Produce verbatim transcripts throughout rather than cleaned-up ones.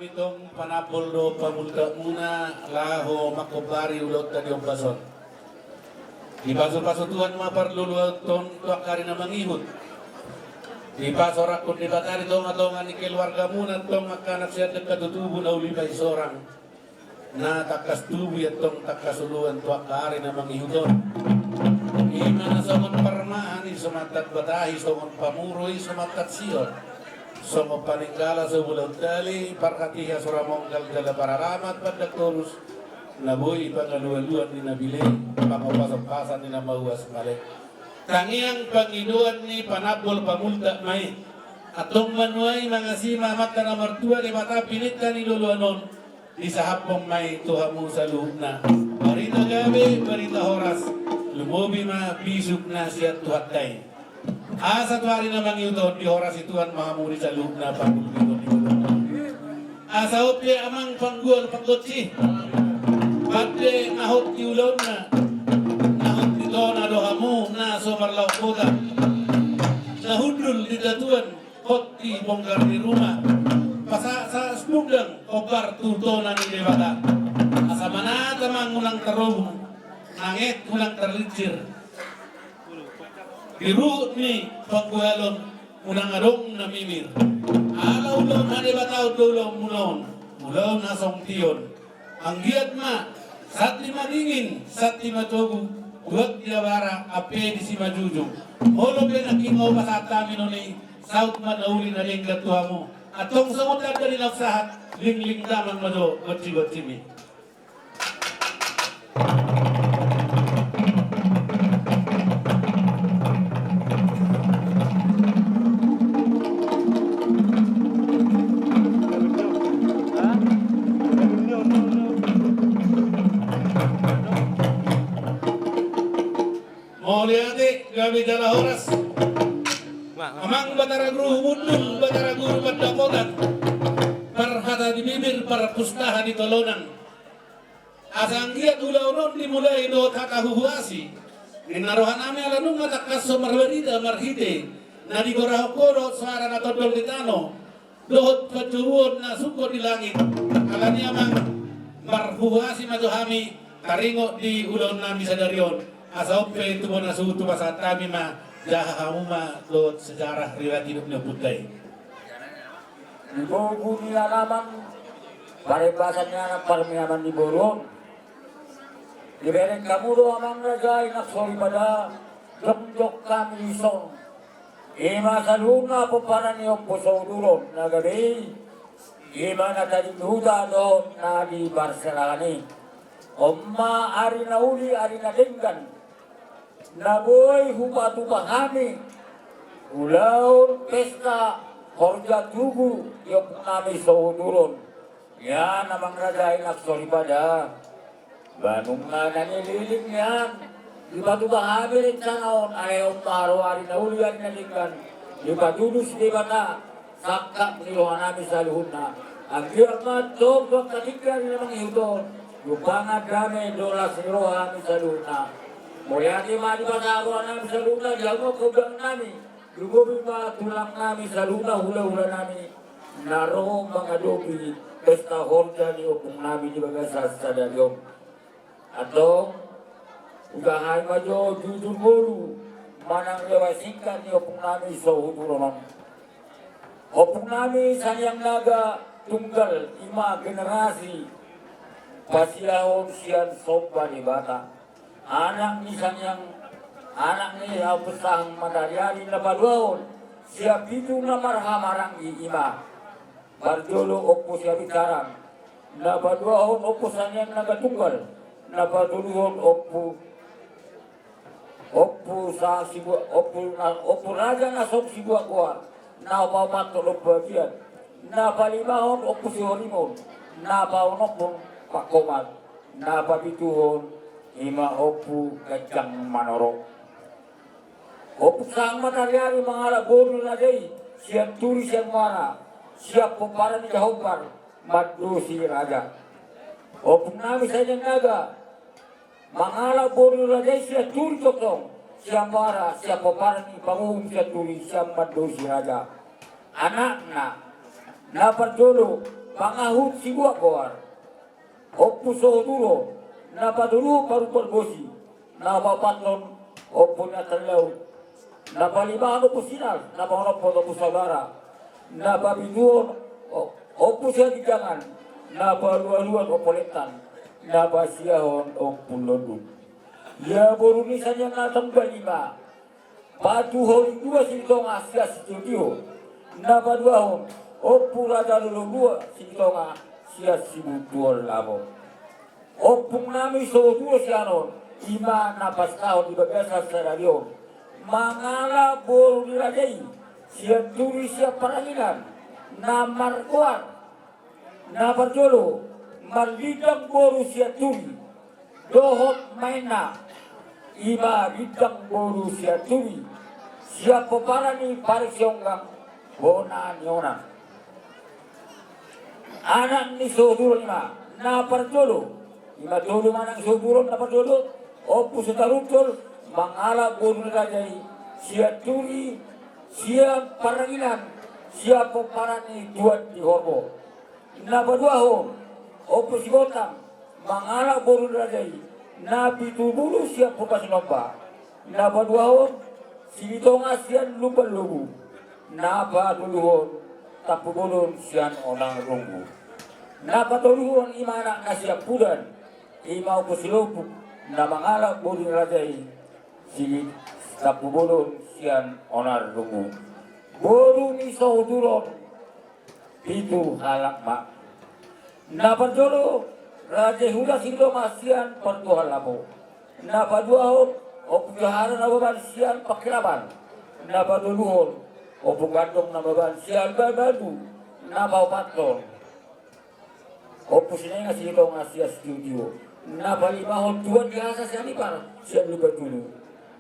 Tong panambol dohot pamultakmuna laho mangkombari ulaonta di ombas on. Dipasupasu Tuhan ma parluluanton tu angka ari na mangihut. Dipasorangkon Debata di tongatonga ni keluargamuna tong angka anak sian denggan tu tubu na uli paisorang. Na tangkas tubu ia tong tangkas uluan tu angka ari na mangihut on. Ima na songon parmahan i so mantat batahi, songon pamuro i so mantat sihor. Songon paninggala so bulaon tali, parhatiha so ra monggal jala paralamat pandang torus, na boi pangalualuan ni na bile, pangopasopasan ni na mauas male. Tangiang pangidoan ni panambol pamultak ma i. Antong manuai mangasima Amanta na martua Debata pininta ni loloan on. Disahaphon ma i tu hamu saluhutna. Barita gabe, barita horas. Lumobi ma bisuk na sian Tuhanta i. Asa tu ari na mangihut on dihorasi Tuhan ma hamu di saluhutna pangulmiton di. Asa on pe amang panggual panggonsi. Pande na hot di ulaonna. Na hot di tona do hamu na so marlaok kota. Na hundul di tatuan. Hot di bongkar ni ruma. Pasasa sumundang hombar tu tona ni Debata. Asa manat amang unang tarobung, nanget unang tarlinsir. Di ruhut ni panggualon unang adong na mimir. Ala ulaon hadebataon do ulaonmuna on, ulaon hasontion. Anggiat ma, santi ma dingin, santi ma togu, tuak di abara, ampe di simanjujung. Molo pe nangkin ma hupasahat hami non i, saut ma na uli na denggan tu hamu. Antong songon tanda ni na umsahat, lingling damang ma jo gonsigonsi mi. Mauliate, gabe jala horas. Amang Batara Guru Hundul, Batara Guru Pandapotan. Parhata di bibir, parpustaha di tolonan. Asa anggiat ulaon on dimulai dohot hata huhuasi. Ninna rohanami ala nunga tangkas so marbarita marhite na digorahon ho dohot soara na tondol di tano. Dohot panjomuon na sungkot di langit. Alani amang marhuhuasi ma jo hami taringot di ulaonnami sadari on. Asa on pe tu bona suhut hupasahat hami ma jaha hamu ma dohot sejarah riwayat hidup ni ompunta i. Di bogu ni alaman, parembasan ni anak parmiaman ni boru on. Dibereng hamu do amang raja i nang soripada, jongjong hami dison. Ima saluhutna pomparan ni Ompu Sohudurhon na gabe i. Ima na tading di huta dohot na di parserahan i. On ma ari na uli ari na denggan. Na boi hupatupa hami ulaon pesta horja tugu di ompungnami Sohudurhon. Ia na mangraja i nang soripada. Ba nunga na nililin nian dipatupa hami rencana on, alai on ma ro ari na uli ari na denggan dipatulus Debata. Sangkap ni rohanami saluhutna. Anggiat ma tong tu angka tingki ari na mangihut on, jumpangan dame dohot las ni roha hami saluhutna. Mauliate ma dipasahat rohanami saluhutna di hamu angka undangan nami. Lumobi ma tulang nami saluhutna, hulahula nami na ro mangadopi pesta horja ni ompung nami di bagasan sadari on. Antong, hujahai ma jo jujur ngolu manang riwayat singkat ni ompung nami Sohudurhon on. Ompung nami Sangiang Naga Tunggal, ima generasi pasilahon sian somba Debata. Anak ni Sangiang, anak ni Ompu Sahang Matariari na paduahon sian pitu na marhahamaranggi, ima. Parjolo Ompu Siabincarang, na paduahon Ompu Sangiang Naga Tunggal, na patoluhon Ompu, Ompu Sahang Sibuak, Ompu, Ompu Raja na Song Sibuak Goar, na paopathon Ompu Abian, na palimahon Ompu Sihorimon, na paonomhon Pak Komat, na papituhon ima Ompu Ganjang Manoro. Ompu Sahang Matariari mangalap boru ni raja i sian turi sian muara, sian pomparan ni Jahombar, mandosi raja. Ompung nami Sangiang Naga mangalap boru ni raja i sian turi tongtong, sian muara, sian pomparan ni panguhum sian turi, sian mandosi raja. Anakna, na parjolo, Pangahut sibuat goar. Ompu Sohoturo, na patoluhon Parumbar Bosi, na paopathon Ompu Niantan Laut, na palimahon Ompu Sinar, na paonomhon Ompu Sabara, na papituhon o-, Ompu Siagijangan, na palualuhon Ompu Letan, na pasiahon Ompu Londun. Ia boru ni Sanian na tamba lima, Patuhon dua Silitonga sian Sitio-tio. Na paduahon, Ompu Raja Lolo dua Silitonga sian Sibuntuhon Lamo. Ompung nami Sohoturo sian on, i ma na pasahat di bagasan sadari on. Mangalap boru ni raja i, sian Turi sian Paranginan, na margoar. Na parjolo, marlindang boru Sianturi, dohot maenna, i ma lindang boru Sianturi, sian pomparan ni Parik Sionggang, bona ni Onan. Anak ni Sohoturo i ma, na parjolo, i ma tolu ma anak ni Sohoturo, na parjolo, Ompu Sitaruntol, mangalap boru ni raja i, Sianturi, sian Paranginan, sian pomparan ni Tuan di Horbo. Na paduahon, Ompu Sigotang, mangalap boru ni raja i, na pitupulu sian Purba Sinomba. Na paduahon, Silitonga sian Lumban Lobu. Na patoluhon, Tampubolon sian Onan Runggu. Na patoluhon, i ma anak na siampudan, i ma Ompu Silopuk, na mangalap boru ni raja i, Sili-, Tampubolon sian Onan Runggu. Boru ni Sohoturo on, pitu halak ma. Na parjolo, Raja Huta Silitonga sian Partohan Lamo. Na paduahon, Ompu Johara Nababan sian Pangkeraban. Na patoluhon, Ompu Gandong Nababan sian Batu. Na paopathon, Ompu Sinenga Silitonga sian Sitio-tio. Na palimahon, Tuan Dihasa Sianipar sian Lumban Tulu.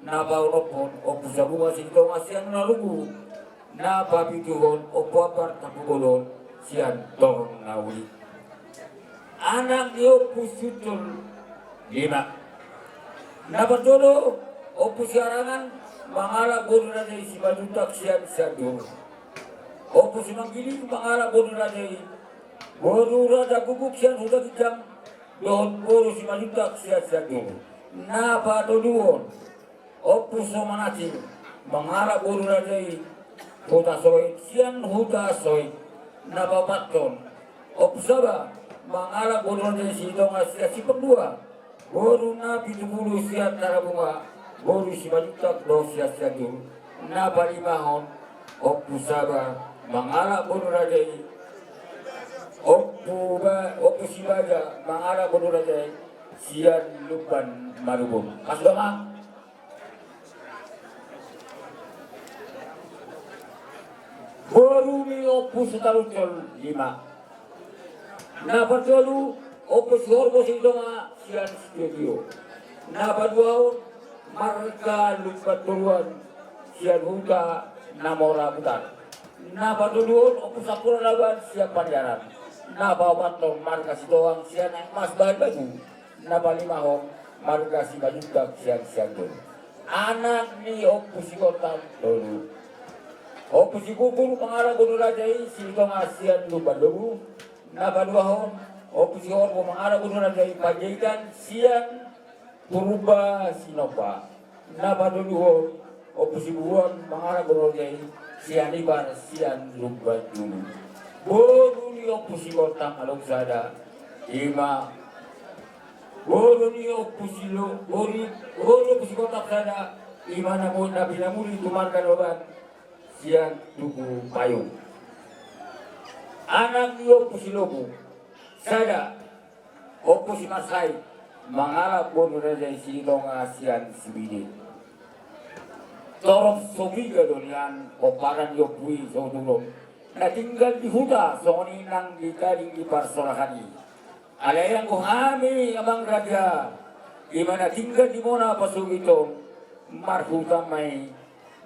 Na paonomhon, Ompu Sabunga Silitonga sian Onan Runggu. Na papituhon, Ompu Ambar Tampubolon sian Tornauli. Anak ni Ompu Siuntol, lima. Na parjolo, Ompu Siarangan, mangalap boru ni raja i, Simanjuntak sian Sianjur. Ompu Simanggiling, mangalap boru ni raja i, boru Raja Guguk sian Huta Ginjang, dohot boru Simanjuntak sian Sianjur. Na patoluhon, Ompu Somanacing, mangalap boru ni raja i, Huta Soit sian Huta Soit. Na paopathon, Ompu Saba, mangalap boru ni raja i, Silitonga sian Simpang Dua. Boru na pitupulu sian Tarabunga, boru Simanjuntak dohot sian Sianjur. Na palimahon, Ompu Saba, mangalap boru ni raja i, Ompu Ba-, Ompu Sibaga, mangalap boru ni raja i, sian Lumban Maribur. Pas doma. Boru ni Ompu Sitaruntol, lima. Na parjolo, Ompu Sihorbo Silitonga sian Sitio-tio. Na paduahon, marga Lumban Toruan sian Huta Namora Butar. Na patoluhon, Ompu Sampulon Nababan sian Paniaran. Na paopathon, marga Sitohang sian Aek Mas Bahan Batu. Na palimahon, marga Simanjuntak sian Sianjur. Anak ni Ompu Sigotang, tolu. Ompu Sikumbur, mangalap boru ni raja i, Silitonga sian Lumban Lobu. Na paduahon, Ompu Sihorbo, mangalap boru ni raja i, Panjaitan sian Purba Sinomba. Na patoluhon, Ompu Sibuan, mangalap boru ni raja i, Sianipar sian Lumban Tulu. Boru ni Ompu Sigotang adong sada, i ma, boru ni Ompu Silo-, boru, boru ni Ompu Sigotang sada, i ma na mo-, na pinamuli tu marga Nababan, sian Tugu Payung. Anak ni Ompu Silopuk, sada, Ompu Simarsai, mangalap boru ni raja i, Silitonga sian Sibide. Torop so piga do nian pomparan ni ompu i Sohoturo, na tinggal di huta, songon i nang di tading ni parsorangan i. Alai anggo hami amang raja, i ma na tinggal di mona pasogit on, marhuta ma i.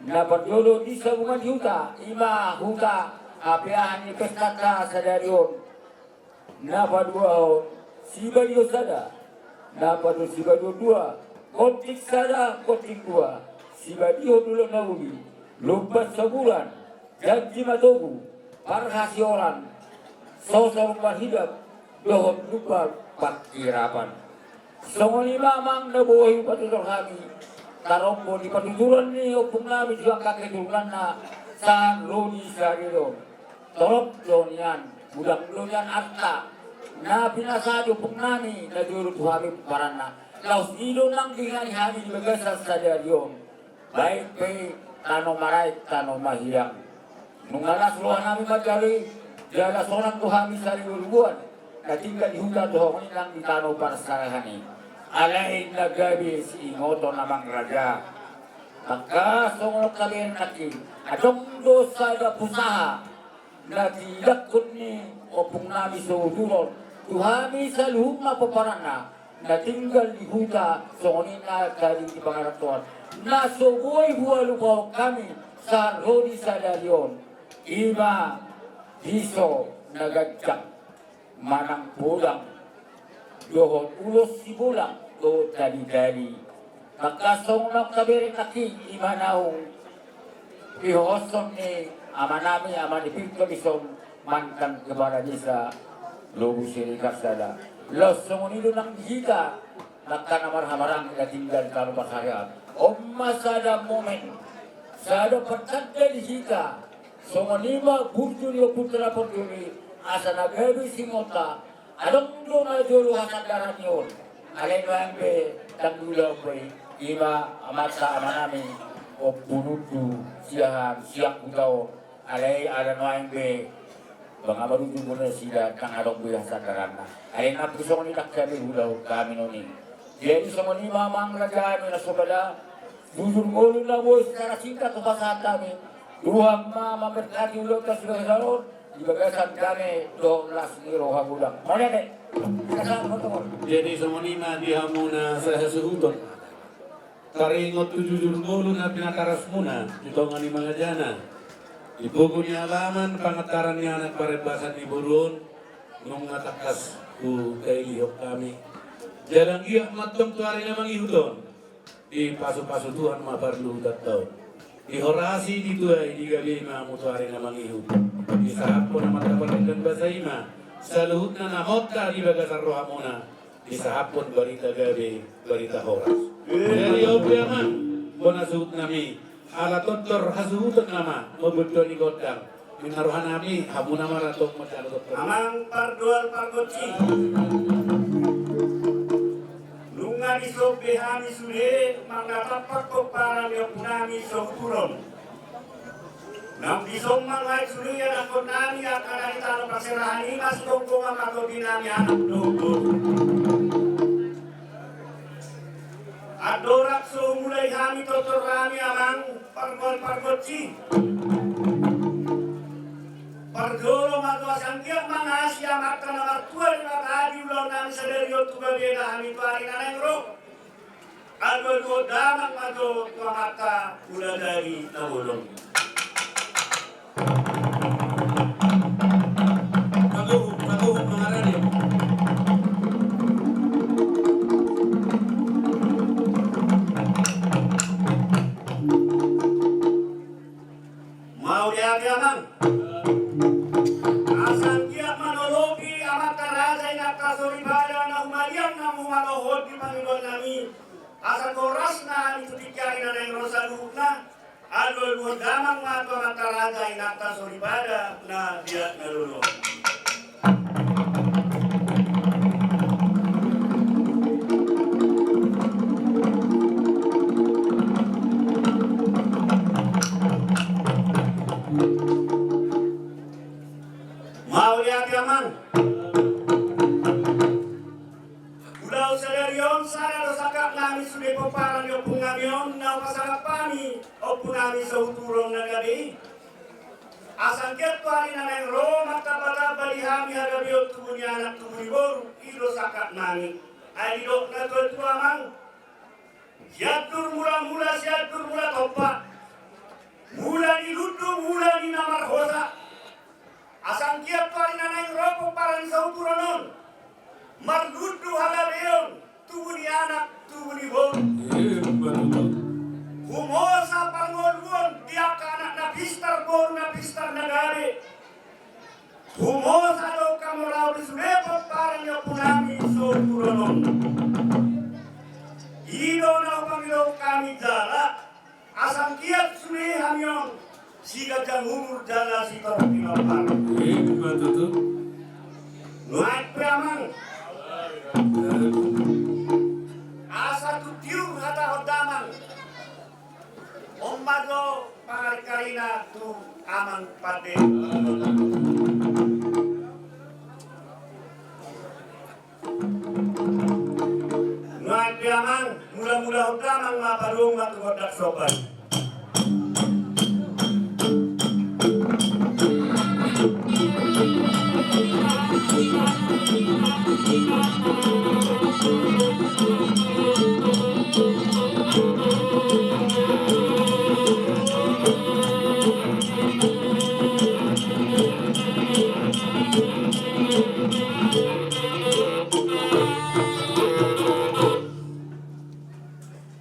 Na parjolo di sabungan ni huta, i ma huta hapeahan ni pestanta sadari on. Na paduahon, Sibadihon sada. Na patolu, Sibadihon dua. Konting sada, Konting dua. Sibadihon Dolok Na Uli, Lumban Sabulan, Janji Matogu, Parhasiolan, sosor marhidap dohot lupa pangkirapan. Songon i ma amang na boi hupatutur hami, tarombo ni patuturan ni ompung nami tu angka keturunanna sahat ro di sadari on. Torop do nian, godang do nian arta na pinasahat ni ompung nami na jolo tu hami pomparanna. Laos i do nang dingani hami di bagasan sadari on. Baik pe tano maraek tano mahiang. Nunga las roha nami manjalo i, jala sonang do hami saribu-ribuan na tinggal di huta dohot nang di tano parserahan i. Alai na gabe siingoton amang raja. Maka songon tabereng nangkin, adong do sada pusaha na diidakkon ni ompung nami Sohutulon tu hami saluhutna pomparanna na tinggal di huta, songon i na tadi di pangarantoan, na so boi hualupahon hami sahat ro di sadari on, i ma piso na ganjang manang podang dohot ulos sibolang dohot tali-tali. Maka songon na tabereng nangkin, i ma naung dihohoshon ni ama nami, ama ni Pinto dison, mantan kepala desa Lobu Siregar sada. Laos songon i do nang di hita, maka na marhahamaranggi na tinggal di tano parserahan. On ma sada momen, sada partanda di hita, songon i ma burju ni ompunta na portibi, asa na gabe siingotonta. Adong do na jolo hasandaran ni on. Alai nuaeng be ndang diulahon be i, i ma amanta ama nami Ompu Nundu sian, sian huta on. Alai ala nuaeng be, bang ama Nundu bona sida ndang adong be hasandaranna. Alai nang pe songon i ndang gabe huulahon hami on i. Jadi songon i ma amang raja nami na so bada, jujur ngolu na boi secara singkat hupasahat hami. Tuhan ma mamberkati ulaonta di bagasan on, di bagasan dame dohot las ni roha godang. Mauliate. Jadi songon i ma di hamuna sahasuhuton. Taringot tu jujur ngolu na pinatarasmuna di tonga ni mangajana, di pogu ni alaman, pangantaran ni anak, parembasan ni boru on, nunga tangkas hutailihon hami. Jala anggiat ma antong tu ari na mangihut on, dipasu-pasu Tuhan ma parluhutanta on. Dihorasi, dituai, digabei ma hamu tu ari na mangihut. Disahaphon Amanta Pardenggan Basa i ma saluhutna na monta di bagasan rohamuna. Disahaphon barita gabe, barita horas. Jadi on pe amang, bona suhut nami, ala tortor hasuhuton nama mamboto ni gondang. Ninna roha nami, hamuna ma ra tong manjalo tortor. Amang pardoal pargonsi, nunga dison be hami sude mangatampak pomparan ni ompu nami Sohutulon. Naung dison ma nuaeng sude ianakhon nami angka na di tano parserahan i, masitonggongan ma tondi nami anak dohot boru. Andorang so humulai hami tortor nami amang pardoal pargonsi, parjolo ma tu asa anggiat mangasi Amanta na martua Debata di ulaon nami sadari on tu gabena hami tu ari na naeng ro. Alualuhon damang ma jo tu Amanta Hulahula na bolon. Pagohu, pagohu mangarade. Mauliate amang. Asa anggiat manolopi amanta raja inanta soripada na humaliang na humalohot di pangidoan nami. Asa torasna hami tu tingki ari na naeng ro saluhutna. Alualuhon damang ma tu amanta raja inanta soripada na biak na lolo. Mauliate amang. Ulaon sadari on sada do sangkap nami sude pomparan ni ompung nami on na hupasahat hami ompu nami Sohutulon na gabe i. Asa anggiat tu ari na naeng ro martambatamba di hami hagabeon tubu ni anak tubu ni boru, i do sangkap nami. Ai didok na tuatua amang, Sianjur Mulamula, Sianjur Mulatompa, mula ni lundu, mula ni na marhosa. Asa anggiat tu ari na naeng ro pomparan ni Sohutulon on, marlundu hagabeon tubu ni anak tubu ni boru. Humosa parngoluon di angka anak na pistar, boru na pistar na gabe. Humosa do hamu laho di sude pomparan ni ompunami Sohutulon on. I do na hupangido hami jala asa anggiat sude hami on siganjang umur jala sitorop pinompar. Ima tutu. Nuaeng pe amang. Asa tu tiur hatahon damang. On ma jo pangaringkaringna tu amang pande. Nuaeng pe amang, mula-mula hudamang ma parumaen tu gondang somba i.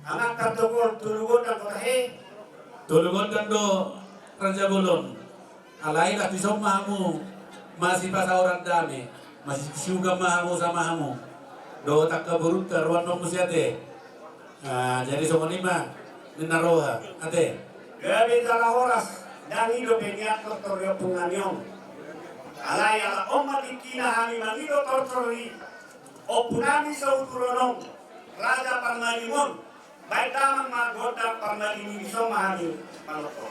Amang Kartogol, tolu gondang do tahe. Tolu gondang do raja bolon. Alai lah dison ma hamu masipasaoran dame, masisiukan ma hamu sama hamu dohot angka borunta ruan ma muse ate. Jadi songon i ma ninna roha ate. Gabe jala horas, ndang i dope nian tortor ni ompungnami on. Alai ala on ma tingkina hami mangido tortor ni ompunami Sohutulon on, Raja Parmalim on. Baen damang ma gondang parmalim i, dison ma hami mangoto.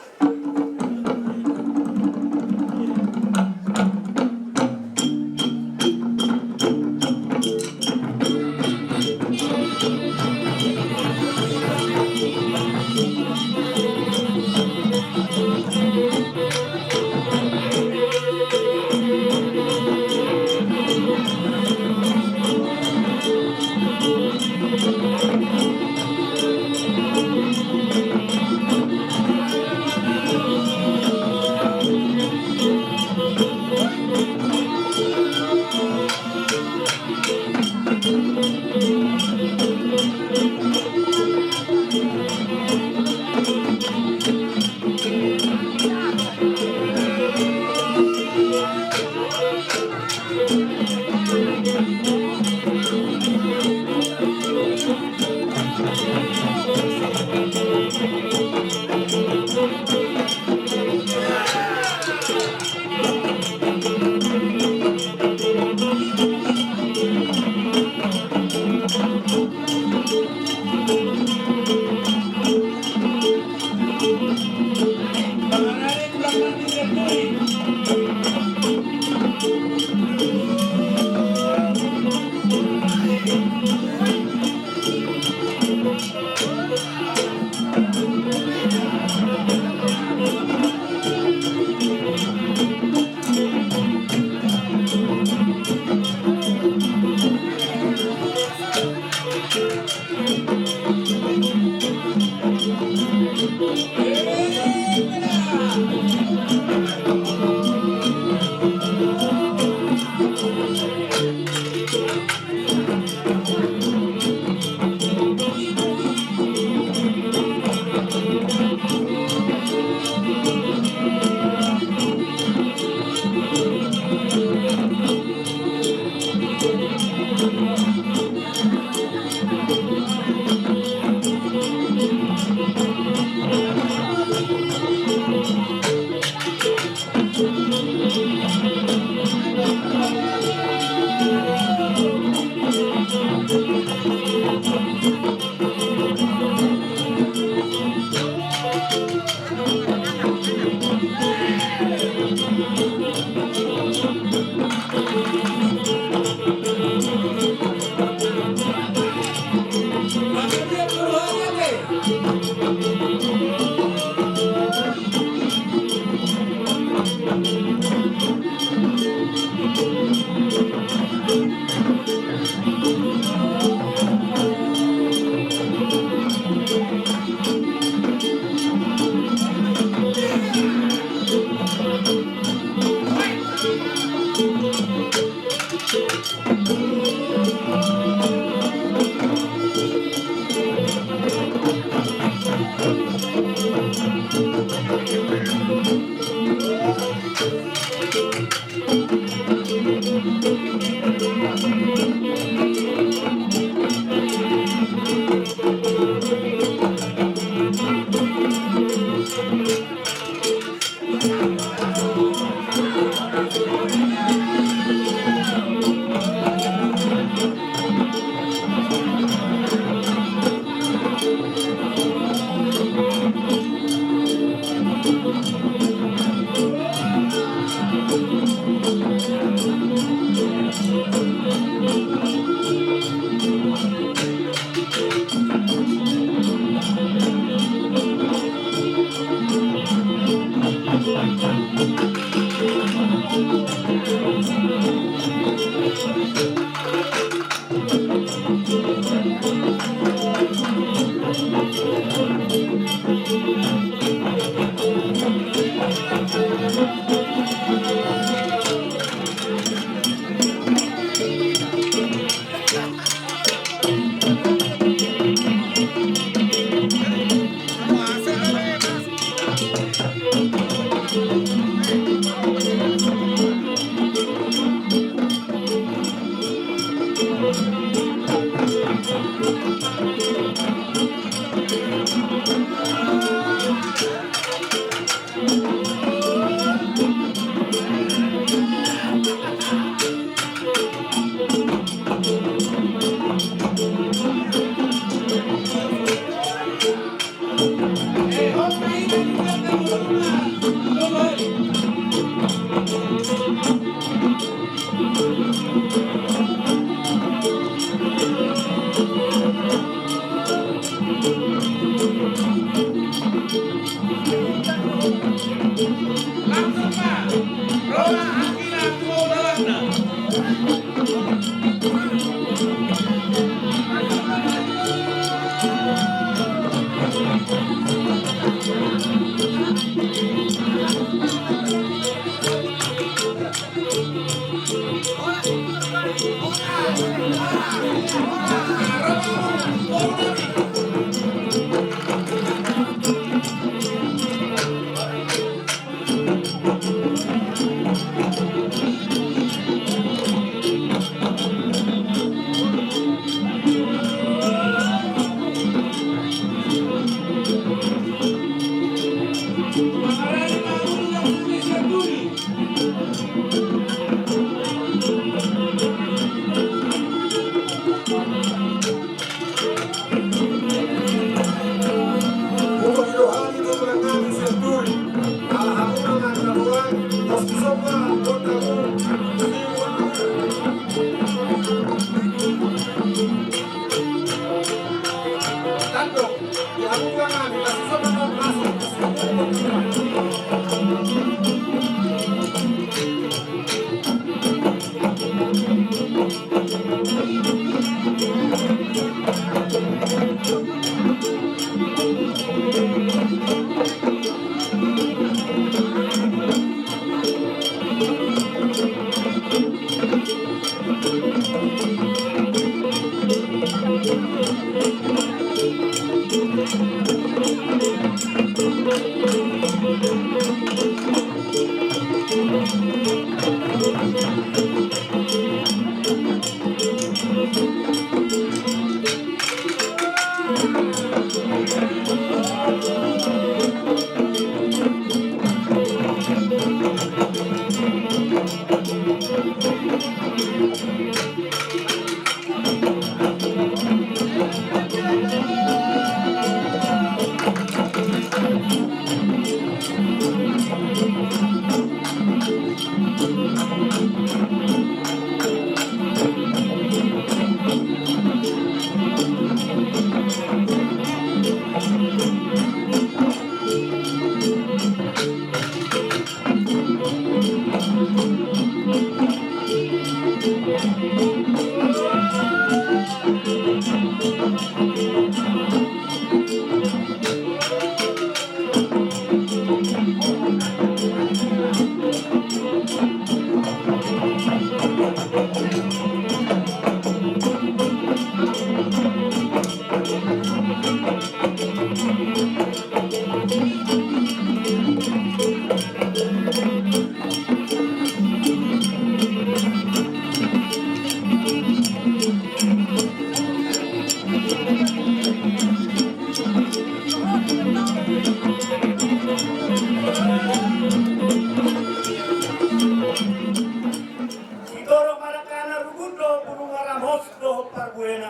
Sitorop ma dangkana, rugut do bulung, harmos dohot parbuena.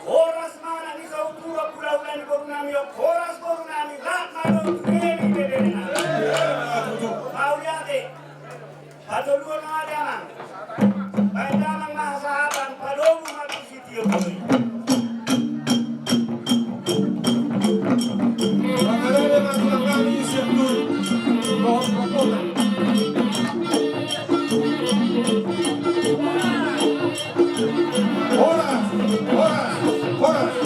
Horas ma anak ni sahutuhon, hulahula ni boru nami on, horas boru nami, rap ma dohot tu bere ni beberena. Mauliate. Patoluhon ma damang. Baen damang ma hasahatan, padomu ma tu sitiotio i. Horas, horas, horas.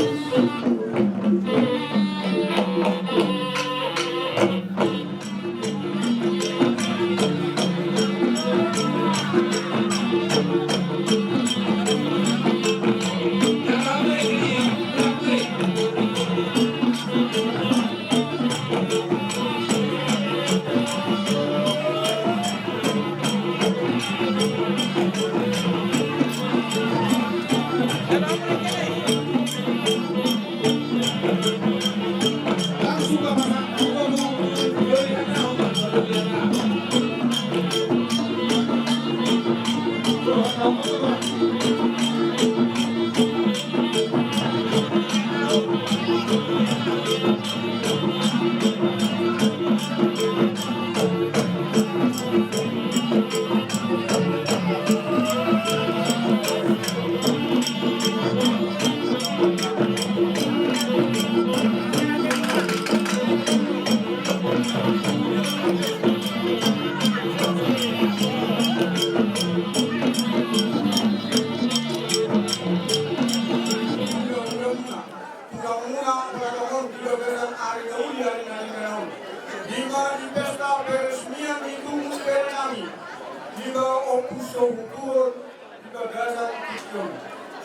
Ompu so hutuhon di bagasan tingki on.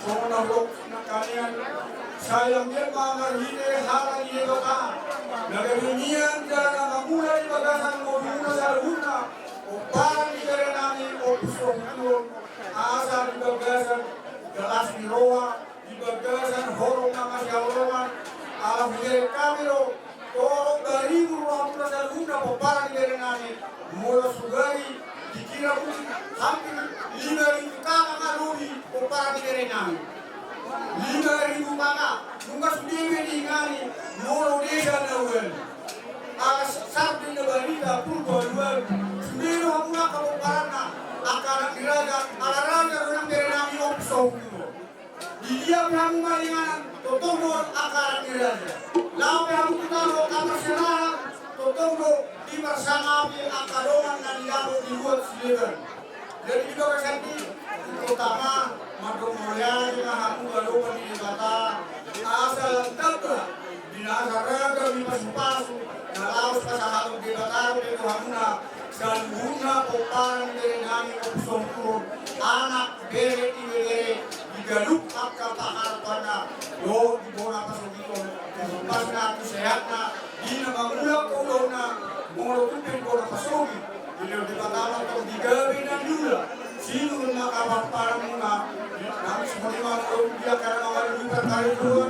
Songon na hudok nangkaningan, sai anggiat ma marhite hata ni Debata na gabe mian jala mangula di bagasan ngoluna saluhutna pomparan ni berenami Ompu so hutuhon, asa di bagasan las ni roha, di bagasan holong na masihaholongan, ala hubereng hami do torop baribu rohamuna saluhutna pomparan ni berenami. Molo sugari dikira mungkin hampir lima ribu K K ma lobi pomparan ni berenami. Lima ribu K K, nunga sude be diingani molo desa na ualu. Ala sardin na barita purba ualu. Sude do hamuna angka pomparanna, angka anak ni raja, ala raja do nang berenami Ompu so hutuhon. Di dia pe hamu maringanan, tongtong do angka anak ni raja. Laho pe hamu tu tano angka parserahan, tongtong do diparsangapi angka dongan na nidapot di luat sileban. Jadi di bagasan i, tongtong ma, mandok mauliate ma hamu tu Debata, asa lam tamba di nasa ragam ni pasupasu na laos pasahaton Debata dope tu hamuna saluhutna pomparan ni berenami Ompu so hutuhon, anak, bere, ibebere, di ganup angka pangarapanna dohot di bona pasogiton, tu umpasna, tu sehatna, di na mangula ulaonna. Molo tung pe bona pasogit, dilehon Debata ma tong di gabe na niula. Sinur ma angka pomparanmuna. Nang songon i ma molo tung di angka na mangadu di parkarejoan,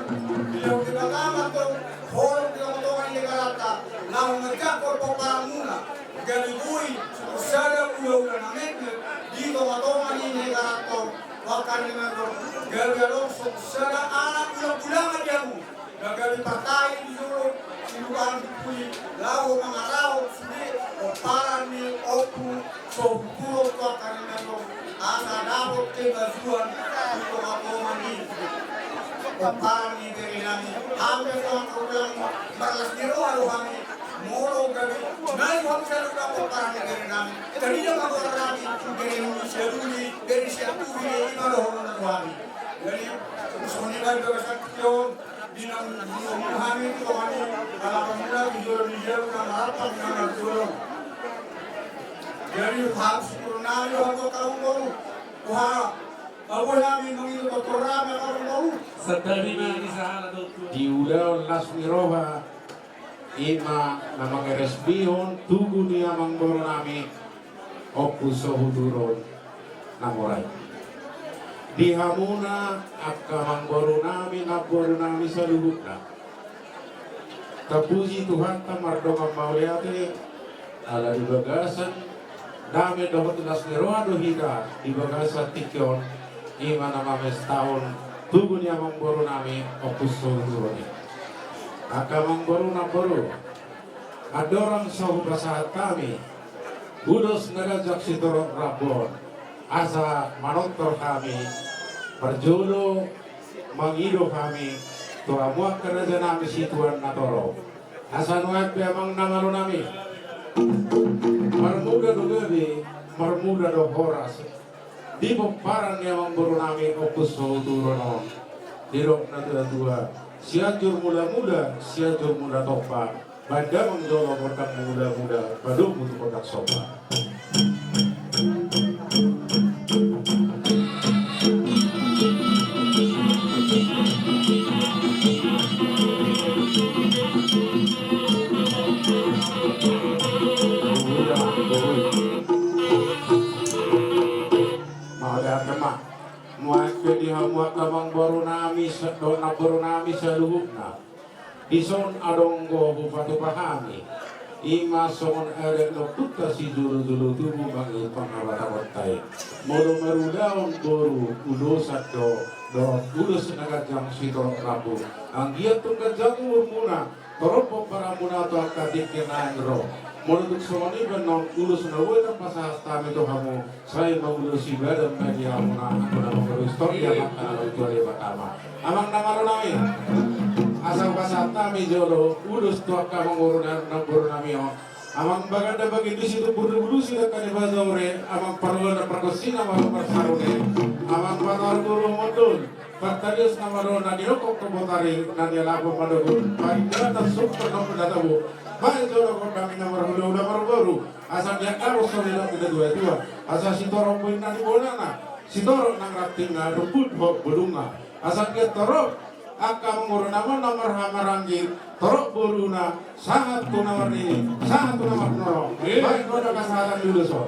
dilehon Debata ma tong holong di tongatonga ni negaranta, laho manjangkon pomparanmuna. Gabe boi songon sada ulaula na metmet di tongatonga ni negaranta on. Bahkan di na gabe adong songon sada anak bulanbulangan di hamu na gabe partai di jolo, silubangan di pudi, laho mangarahon sude pomparan ni Ompu so hutuhon tu angka na niula on, asa dapot kemajuan di tongatonga ni pomparan ni berenami. Hampir tu angka ulang marlas ni roha do hami. Molo gabe nai hamu saluhutna pomparan ni berenami, tadi dia ma goarnami, bere ni Siaduli, bere ni Siatuhi, i ma dohononna tu hami. Jadi songon i ma di bagasan tingki on, di na mangulahon hami tu tonga ni halak hamuna di jolo ni jolo na marapang na marjolo. Jadi hak syukurna do hamu angka amangboru. Tuhan, boi hami mangido tortor hami angka amangboru. Santabi ma di sahala do tu. Di ulaon las ni roha, i ma na mangaresmihon tugu ni amangborunami Ompu so hutuhon na mora i. Di hamuna angka amangborunami, namborunami saluhutna. Tapuji Tuhanta, mardongan mauliate, ala di bagasan dame dohot las ni roha do hita di bagasan tingki on, i ma na mamestahon tugu ni amangborunami Ompu so hutuhon i. Angka amangboru, namboru, andorang so hupasahat hami ulos na ganjang sitorop rambu on, asa manortor hami, parjolo mangido hami tu hamu angka rajanami situan na torop. Asa nuaeng pe amang na malonami, marmuda do gabe, marmuda do horas di pomparan ni amangborunami Ompu so hutuhon on. Didok natuatua, Sianjur Mulamula, Sianjur Mula Tompa. Baen damang jolo gondang mulamula, padomu tu gondang somba. Mauliate ma. Nuaeng pe di hamu angka amangborunami sa-, dohot namborunami saluhutna. Dison adong do hupatupa hami, i ma songon adat ni ompunta sijolojolo tubu mangihut pangabatabonta i. Molo marulaon boru, ulosan do, dohot ulos na ganjang sitorop rambu. Anggiat tung ganjang umurmuna, torop pomparanmuna tu angka tingki na naeng ro. Molo tung songon i pe annon ulos na boi tapasahat hami tu hamu, sai maulos ibana ma di hamuna, angka na mangolu istori, amang na martua Debata ma. Amang na malonami, asa pasahat hami jolo ulos tu angka amangborunami, namborunami on. Amang Baganda Baginda Situmbur Bulusi dangka ni Bajaure, amang Parwanda Pargonsi na malo Parsarune, amang Patar Guru Mondol, partalios na malo na nilokok tu botari, na nialap manogot, paringgatan sukta na pun na tabo, baen jolo gondang na marhulahula marboru. Asa anggiat dapot songon na nidok ni natuatua, asa sitorop boina di bonana, sitorop nang rantingna, rumput hot bolungna. Asa anggiat torop angka amangboru na marhaha maranggi, torop boruna, sahat tu na marnini, sahat tu na marnono. Baen do angka sahatan di ulos on.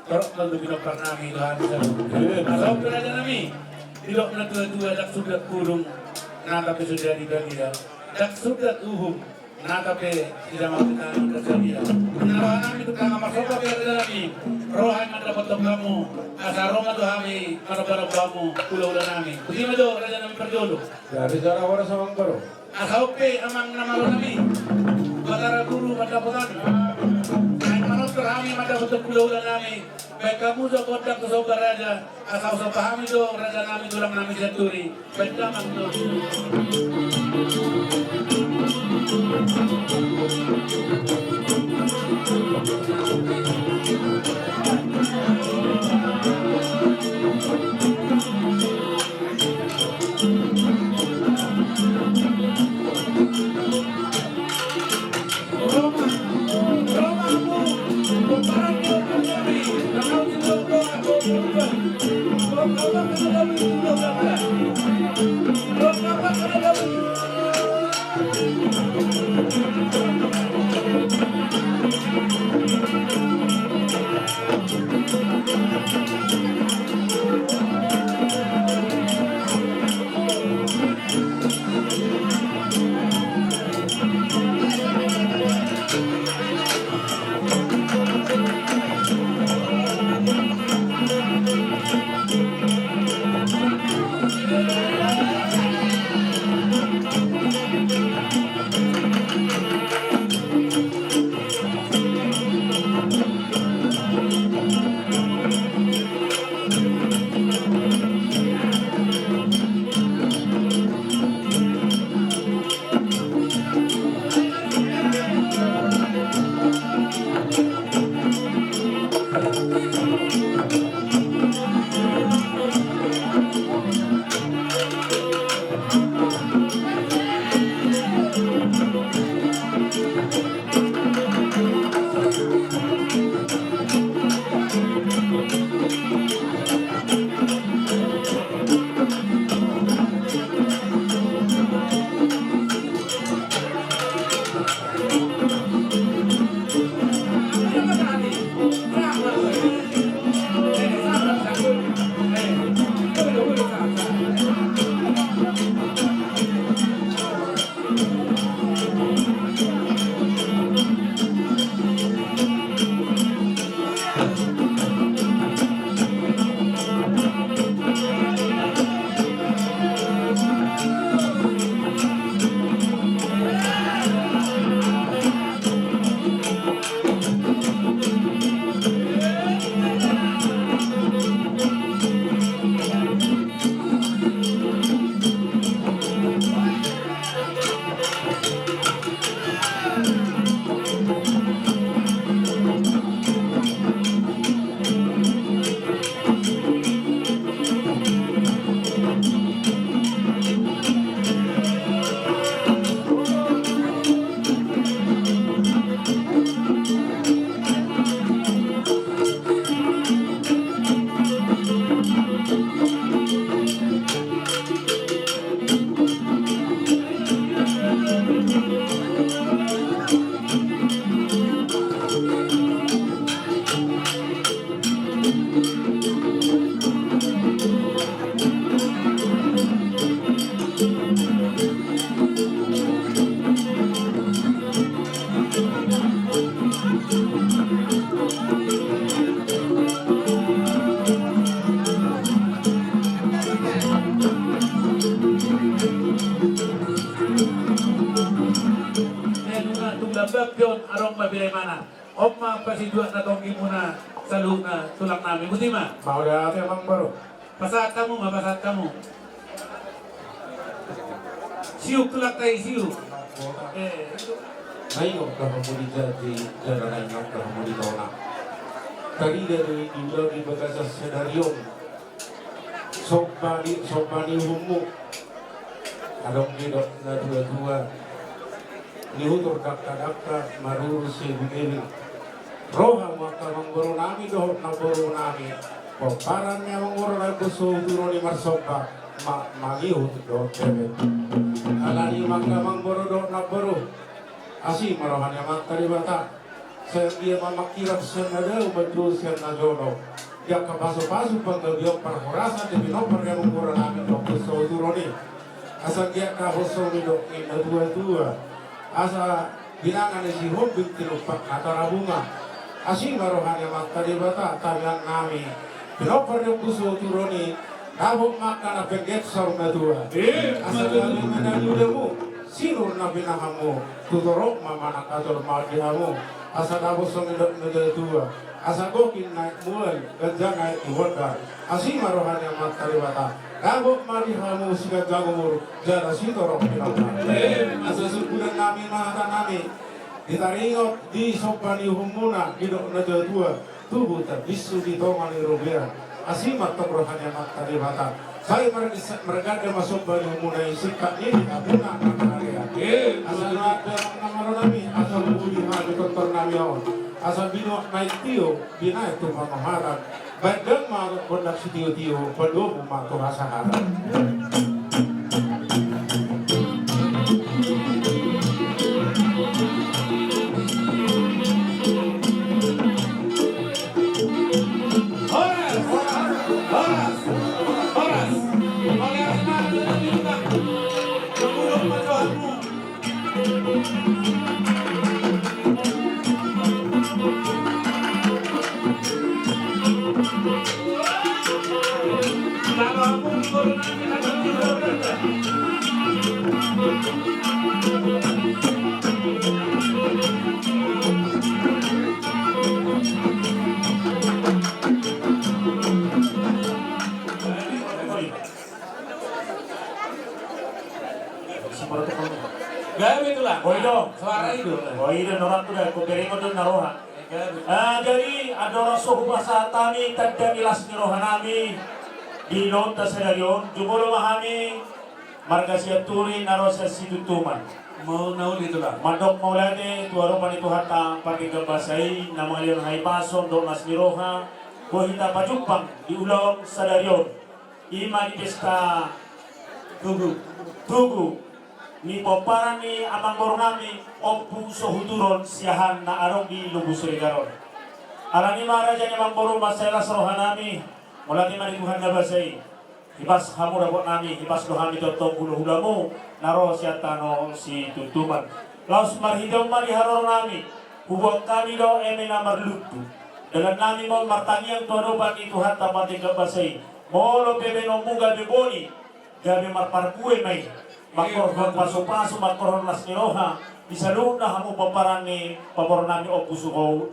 Torop ma tu pinompar nami Tuhan. Asa on pe raja nami, didok natuatua, ndang sundat burung, nata pe so jadi bagia, ndang sundat uhum, nata pe sijamaon nami tersedia. Na roha nami tu tangan marsomba pe raja nami, roha i mandapothon hamu, asa ro ma tu hami manombanomba hamu hulahula nami. Botima do raja nami parjolo. Jadi jala horas amang boru. Asa on pe amang na malo nami, Batara Guru Pandapotan, naeng manortor hami mandapothon hulahula nami, baen hamu jo gondang tu somba raja, asa husomba hami do raja nami tulang nami Sianturi. Baen damang do. On ma pasituak na tonggimuna saluhutna tulang nami, botima. Mauliate amang boru. Pasahat hamu ma, pasahat hamu. Siuk tulang ta i, siuk. Eh. Na ingot do hamu di jaji, jala na ingot do hamu di tona. Tarida do i di ulaon di bagasan sadari on. Somba ni, somba ni uhummu. Adong didok na tua-tua, nihutur dakka-dakka, maruru siebing-ebing. Roha ma angka amangboru nami dohot namboru nami, pomparan ni amangboru nami Ompu Sohuturu on i marsomba, ma-, mangihut dohot bebet. Alani i ma angka amangboru dohot namboru, asi ma roha ni Amanta Debata. Sai anggiat ma mangkirap sian na dao, manjou sian na jolo. Di angka pasu-pasu panggabean parhorasan di pinompar ni amangboru nami Ompu Sohuturu on i. Asa anggiat dapot songon nidok ni na tua-tua. Asa binanga ni Sihombing tinumpakna tarabunga. Asi ma roha ni Amanta Debata, tangiang nami. Pinompar ni Ompu Sohuturu on i, dapot ma angka na pengget saur matua. Eh, asa gabe ma na niulamu, sinur na pinahanmu, tu torop ma manang na jolma di hamu. Asa dapot songon nidok ni na tua-tua. Asa gok i na aek mual, ganjang aek di bondar. Asi ma roha ni Amanta Debata. Dapot ma di hamu siganjang umur, jala sitorop pinompar. Eh. Asa sungkunan nami ma hata nami. Di taringot, di somba ni uhumuna, didok na tua-tua. Tubu tabinsu di tonga ni robean. Asi ma tong roha ni Amanta Debata. Sai mar-, marganda ma somba ni uhumuna i, singkat ni di hamuna na marhalean. Eh, asa na ada na malo nami, asa budi hami tonton nami on. Asa binuat na i tio, binahen tu pamoharan. Baen dang ma gondang sitio-tio, padomu ma tu hasaharan. Horas! Horas! Horas! Gabe tulang. Oi do. Suara i do. Oi do, norak tu da, ko bereng do na roha. Gabe. Ah, jadi, andorang so hupasahat hami tanda ni las ni roha nami di ulaonta sadari on, jumolo ma hami marga Sianturi na ro sian Situmtuman. Mau na uli tulang. Mandok mauliate tu adopan ni Tuhanta pardenggan basa i, na mangalehon hahipason dohot las ni roha, boi hita pajumpang di ulaon sadari on. I ma di pesta tugu, tugu ni pomparan ni amangboru nami Ompu Sohuturu on Siahaan na adong di Lobus Siregar on. Alani i ma raja ni amangboru, mansai las roha nami, mauliate ma di Tuhan na basa i. Hipas hamu dapot nami, hipas do hami tongtong hulahulamu na ro sian tano Situmtuman. Laos marhite on ma di haroro nami, huboan hami do eme na marlundu. Dalan nami ma on martangiang tu adopan ni Tuhanta pardenggan basa i. Molo pe baenonmu gabe boni, gabe marparbue ma i. Mangkorhon pasupasu, mangkorhon las ni roha di saluhutna hamu pomparan ni pamoruon nami Ompu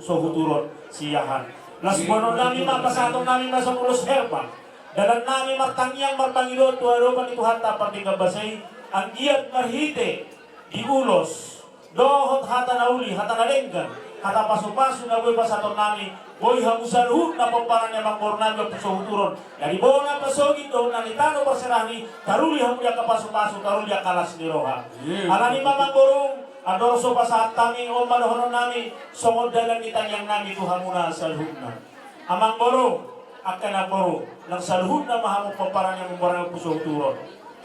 Sohuturu on Siahaan. Las boanon nami ma, pasahaton nami ma songon ulos herbal. Dalan nami martangiang marpangidoan tu adopan ni Tuhanta pardenggan basa i, anggiat marhite di ulos dohot hata na uli, hata na denggan, hata pasupasu na boi pasahaton nami, boi hamu saluhutna pomparan ni amangboru nami Ompu Sohuturu on, na di bona pasogit dohot na di tano parserahan i, taruli hamu di angka pasupasu, taruli angka las ni roha. Alani i ma amangboru, andorang so pasahat hami, on ma dohonon nami songon dalan ni tangiang nami tu hamuna saluhutna. Amangboru, angka namboru, nang saluhutna ma hamu pomparan ni amangboru nami Ompu Sohuturu on,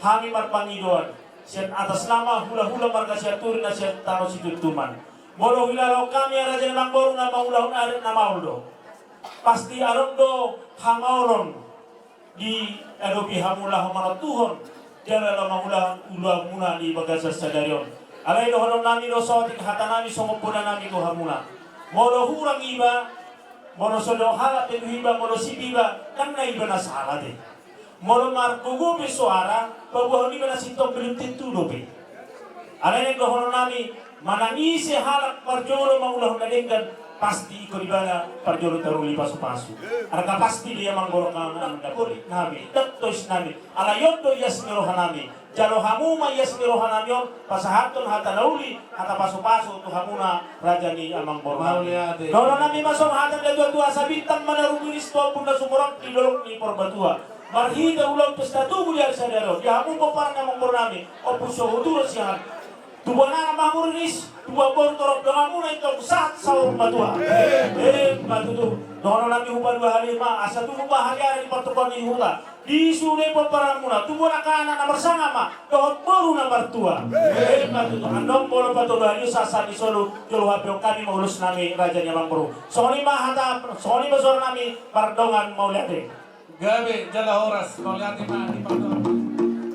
hami marpangidoan sian atas nama hulahula marga Sianturi na sian tano Situmtuman. Molo huilalahon hami, raja ni amangboru, na mangulahon adat na maol do. Pasti adong do hamaolon diadopi hamu laho manontuhon jala laho mangulahon ulaonmuna di bagasan sadari on. Alai dohonon nami do saotik hata nami songon bona nami tu hamuna. Molo hurang iba, molo so didok halak pe tu iba, molo sip iba, ndang na iba na sala be. Molo margogo pe soara, paboahon iba na sintong, belum tentu dope. Alai naeng dohonon nami, manang ise halak parjolo mangulahon na denggan, Pasti ingkon ibana parjolo taruli pasupasu. Arga pasti do i amang borunami, ndang porik nami, ndang tois nami. Alai on do ias ni rohanami. Jalo hamu ma ias ni rohanami on, pasahathon hata na uli, hata pasupasu tu hamuna raja ni amang borunami. Mauliate. Dohononnami ma songon hata ni natuatua, asa bintang ma na rumiris tu ombun na sumorop di dolok ni Purbatua. Marhite ulaon pesta tubu di ari sadari on, di hamu pomparan ni amang borunami, Ompu Sohuturo sian Tubuan anak ma hamu riris, tubuan boru torop donganmuna intong sahat saur matua. Emma tutu. Dohononnami hupaduahali ma, asa tubu ma hariara di partopoan ni huta. Di sude pomparanmuna, tubuan angka anak na marsangap ma dohot boru na martua. Emma tutu. Andong molo patodohali sahat ni solu, jolo hapeon hami ma ulos nami raja ni amang boru. Songon i ma hata, songon i ma suara nami, mardongan mauliate. Gabe jala horas, mauliate ma di pardongan.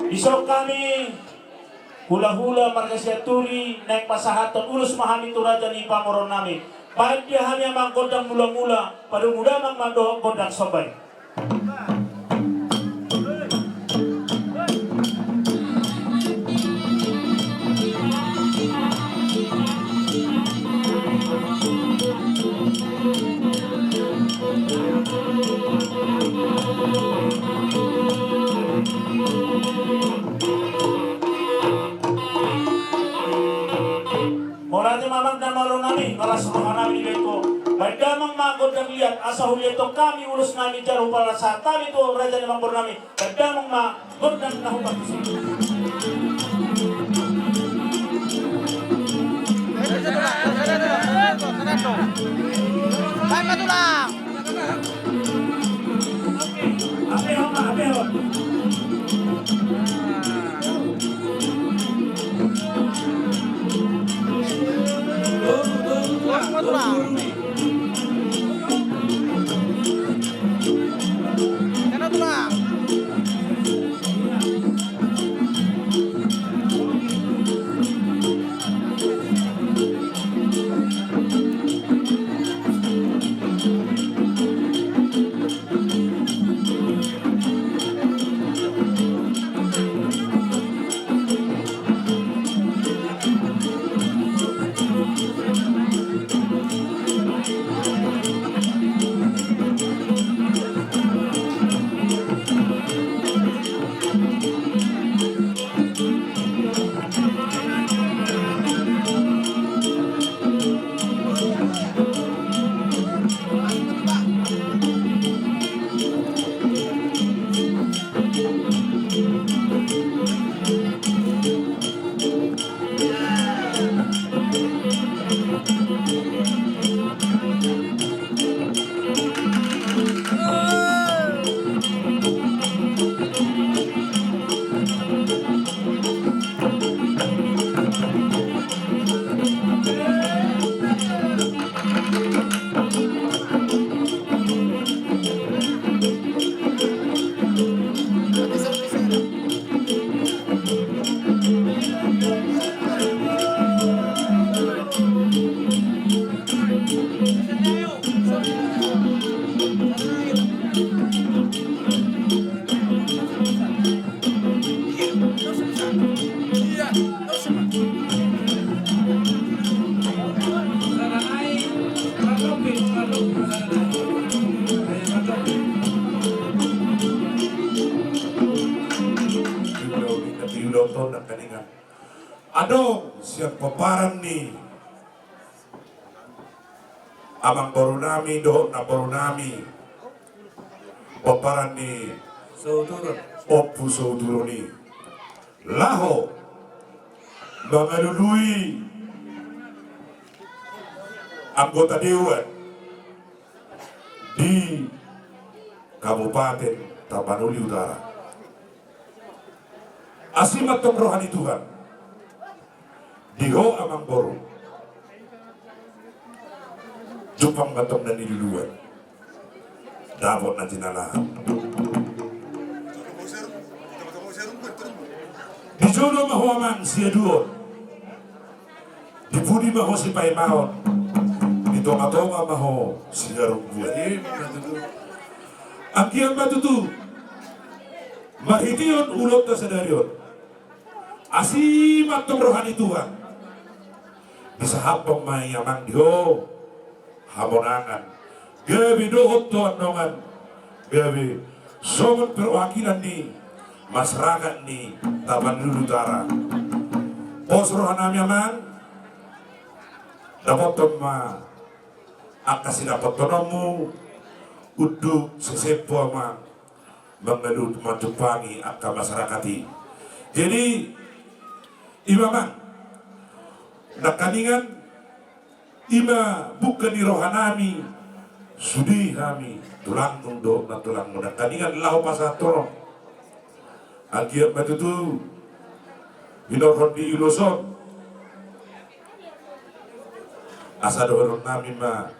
Dison hami hulahula marga Sianturi naeng pasahathon ulos ma hami tu raja ni pamoruonnami. Baen di hami amang gondang mulamula, padomu damang ma dohot gondang somba i. Mauliate ma amang na malo nami, malas roha nami dibaen ho. Baen damang ma gondang liat, asa huliathon hami ulos nami jala hupasahat hami tu raja ni amang boru nami. Baen damang ma gondang na hupartusi. Baen ma tulang. Ape ho, ape ho. Tulang ma tulang. Kena tulang. Adong sian pomparan ni amangboru nami dohot namboru nami, pomparan ni Sohuturo, Ompu Sohuturo i, laho mangalului anggota dewan di Kabupaten Tapanuli Utara. Asi ma antong roha ni Tuhan di ho amangboru. Jumpang ma antong na niluluan, dapot na jinalahan. Di jolo ma ho amang siaduon, di pudi ma ho sipaima-imaon, di tongatonga ma ho siharumbuan. Anggiat ma tutu marhitehon ulaonta sadari on, asi ma antong roha ni Tuhan, disahaphon ma i amang di ho hamonangan, gabe dohot tu andongan, gabe songon perwakilan ni masyarakat ni Tapanuli Utara. Pos rohanami amang, dapothon ma angka sidapothononmu, unduk sesempo amang, mangaluhon manjumpangi angka masyarakat i. Jadi ima amang, nangkaningan ima buka ni rohanami, sude hami tulangmu dohot nantulangmu, nangkaningan laho pasahat holong. Anggiat ma tutu hinorhon ni ulos on, asa dohononnami ma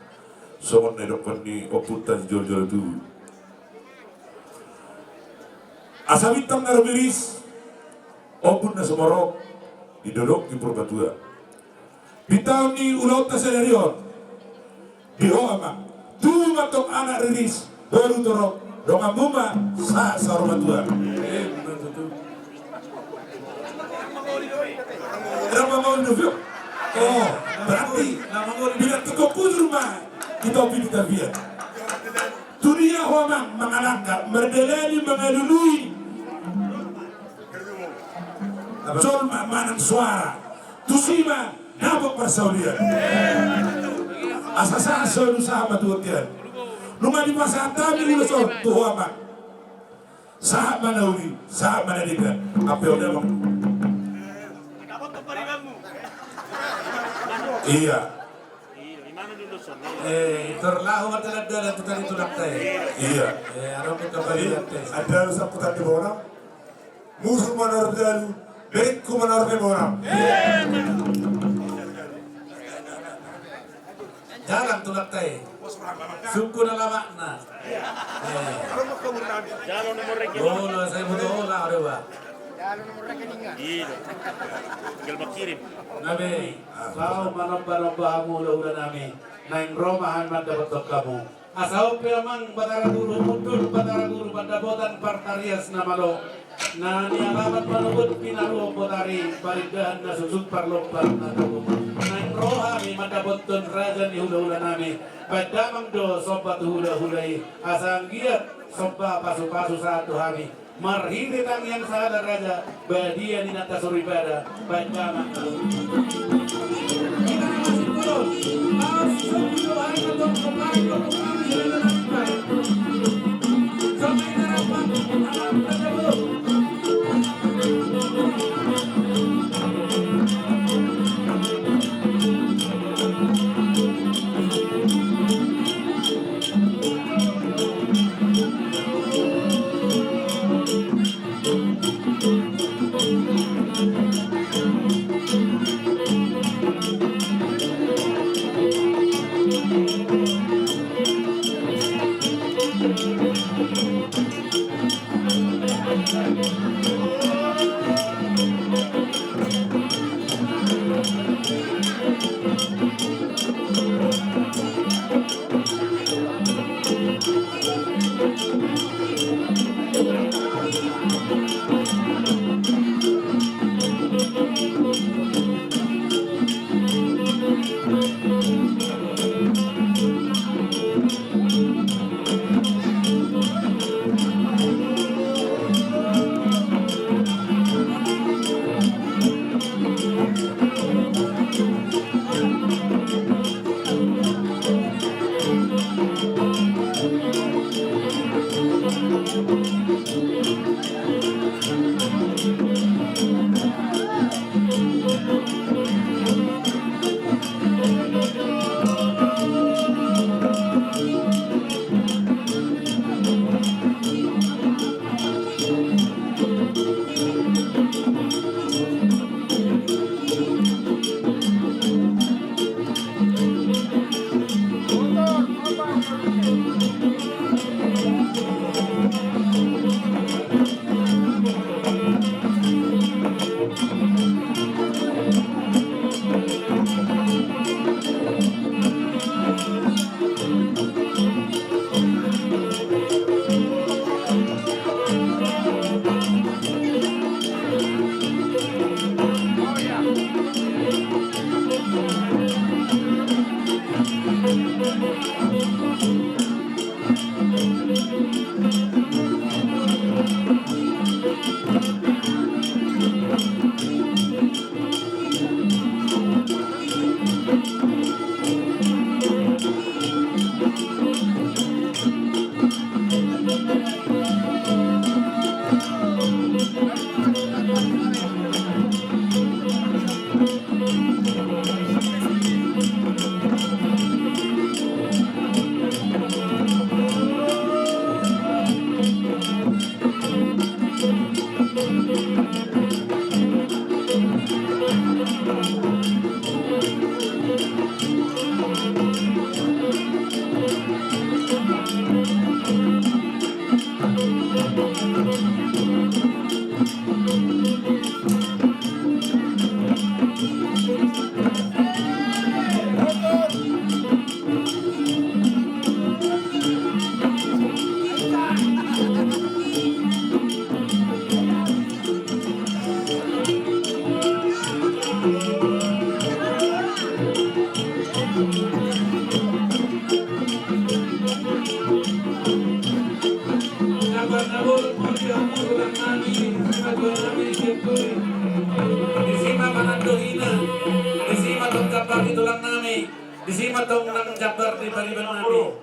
songon na idokkon ni ompunta sijolojolo tubu. Asa bintang na rumiris, ombun na sumorop di dolok ni Purbatua. Pintaon ni ulaonta sadari on di ho amang, tubu ma antong anak riris, boru torop, donganmu ma sahat saur matua. Rama mau dulu. Oh, berarti bila tiko kujur ma di topi di tapian. Tu dia ho amang mangalangka, mardalani mangalului. Jolma manang suara. Tusi ma dapot parsaulian. Asa sahat solu sahat ma tu bontean. Nunga dipasahat hami ulos on tu ho amang. Sahat ma na uli, sahat ma na denggan. Ampe on amang. Iya. Eh, tor laho ma dalan-dalan tu tadi tulangta i. Iya. Eh, adong pe kabarita. Ada sambutan di bona. Musu manordalu, berikku manorbe bona. Jalan tulangta i. Sungkun alamatna. Eh. Bola, saya butuh bola, ada, Pak. Iya. Tinggal berkirim. Nabe, sahat ma nomba-nomba hamu hula-hula nami. Naeng ro ma hami mandapothon hamu. Asa on pe amang Batara Guru, mundul Batara Guru, pandapotan partarias na malo. Na nialaman manogot pinaruhon botari, parindahan na susut parlompan na tabo. Naeng ro hami mandapothon raja ni hula-hula nami. Baen damang do somba tu hula-hula i. Asa anggiat somba pasu-pasu sahat tu hami. Marhite tangiang sahali raja, badia ni nanta soripada, baen damang. Disi ma pangandohina, disi ma tong jambar ni tulang nami, disi ma tong nang jambar ni pariban nami.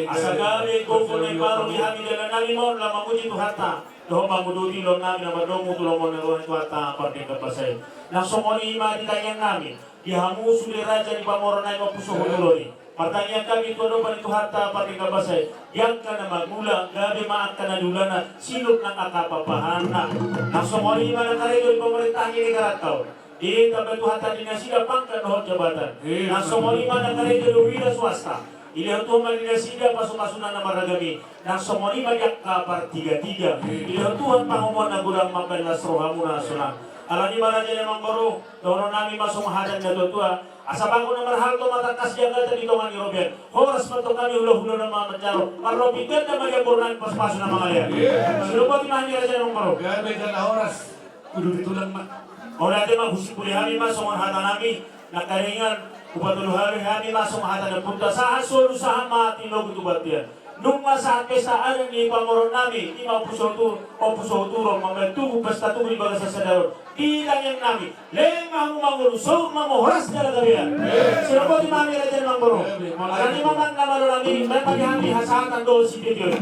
Asa gabe gogo na imbaru di hami dalan nami ma on laho mamuji Tuhanta dohot manguduti loan nami na mardomu tu lomo ni roha ni Tuhanta pardenggan basa i. Nang songon i ma di tangiang nami di hamu sude raja ni pamoruon nami Ompu Sohotulon i. Martangiang hami tu adopan ni Tuhanta pardenggan basa i, di angka na mangula gabe ma angka na niulana sinur nang angka papahanna. Nang songon i ma na karejo di pamarentahan ni negaranta on, ditamba Tuhanta di nasida pangkat dohot jabatan. Nang songon i ma na karejo di wira swasta, dilehon Tuhan ma di nasida pasupasuna na marragam i. Nang songon i ma di angka partigatiga, dilehon Tuhan pangomoan na godang mambahen las rohamuna sonang. Alani i ma raja ni amangboru, dohonon nami ma songon hata ni natuatua: Asa bagot na marhalto ma tangkas jagatan di tonga ni robean. Horas ma tong hami hulahula na manjalo, marlobi ganda ma di amangboru nami pasupasu na mangalean. Sidok boti ma hami raja ni amangboru. Gabe jala horas. Uduti tulang ma. Mauliate ma, husimpuli hami ma songon hata nami. Nangkaningan hupatolu hami ma songon hata ni ompunta: Sahat solu sahat ma tintin lobi tu bontean. Nunga sahat pesta adat ni pamoruon nami, i ma Ompu Sohotulon, Ompu Sohotulon, mambahen tugu, pesta tugu di bagasan sadari on. Di tangiang nami, lehon ma hamu mangolu, saur ma hamu horas jala gabe. Sidok boti ma hami raja ni amangboru. Alani i ma amang na malo nami, bahen ma di hami hasahatan dohot sitiotio.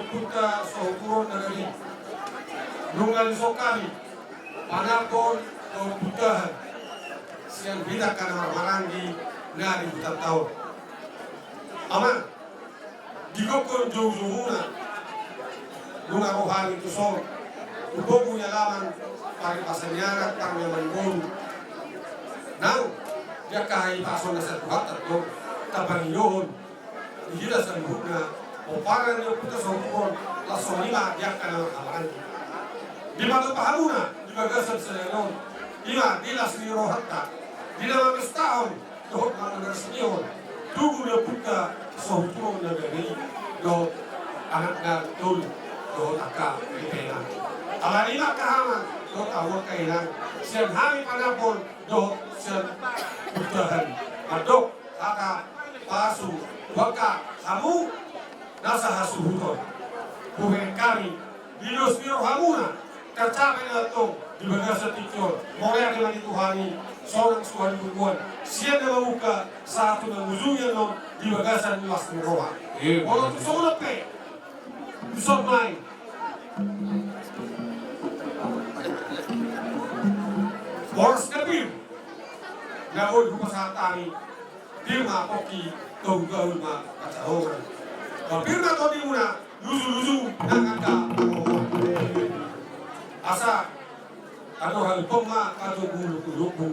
Punta Sohuturo na gabe i. Nunga dison hami panambon dohot puntahan sian hita angka na marhahamaranggi na di hutanta on. Amang, di gokhon joujoumuna, nunga ro hami tuson, tu bogu ni alaman, paripasan ni anak, parmeaman boru. Nang di angka hahipason na sian Tuhanta do tapangidohon di hita saluhutna, pomparan ni Ompunta Sohuturo on, laos songon i ma di angka na marhahamaranggi. Dipatupa hamuna di bagasan sadari on, i ma di las ni rohanta, di na mamestahon dohot mangarsihon tugu ni Ompunta Sohuturo na gabe i, dohot anakna tolu, dohot angka ipena. Alani i ma angka amang dohot hamu angka inang, sian hami panambon dohot sian puntahan, mandok hata pasu tu angka hamu na sahasuhuton. Hubereng hami, di dos ni rohamuna, tarcapai ma antong di bagasan tingki on. Mauliate ma di Tuhan i, sonang suha di punguan, sian na mamungka sahat tu na mangujungi annon di bagasan las ni roha. Molo tung songon on pe, dison ma i. Horas na pir na boi hupasahat hami. Pir ma pongki, togu gaul ma pansalongan. Ba pir ma tondimuna, luju-luju nang angka pangomoan. Asa andor halumpang ma patogu lombu-lombu.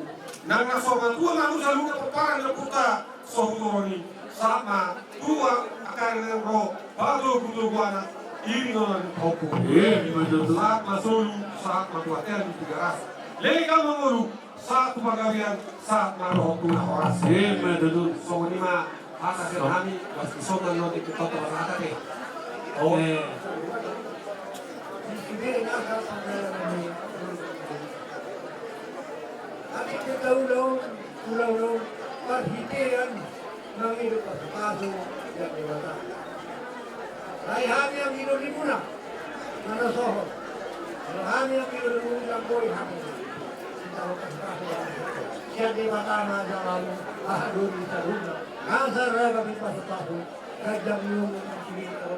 Nang na so matua ma hamu saluhutna pomparan ni Ompunta Sohuturo i, sahat ma tu angka na naeng ro patogu-togu anak, iring nang pahompu. Sahat ma solu, sahat ma tu atean di Tigaras. Leleng ma mangolu, sahat tu pagabean, sahat ma dohot tu na horas. Ima tutu. Songon i ma hata sian hami, boas tu songon on di kutop hata pe. Hami pe tahu dong, tahu dong, parhitean mangido pasupasu sian Debata. Alai hami anggido ni muna, na nasohot. Molo hami anggido ni muna, boi hami. Sian Debata ma jala, aha do di saluhutna. Asa ragam ni pasupasu, ganjang ni umur, sini tahu.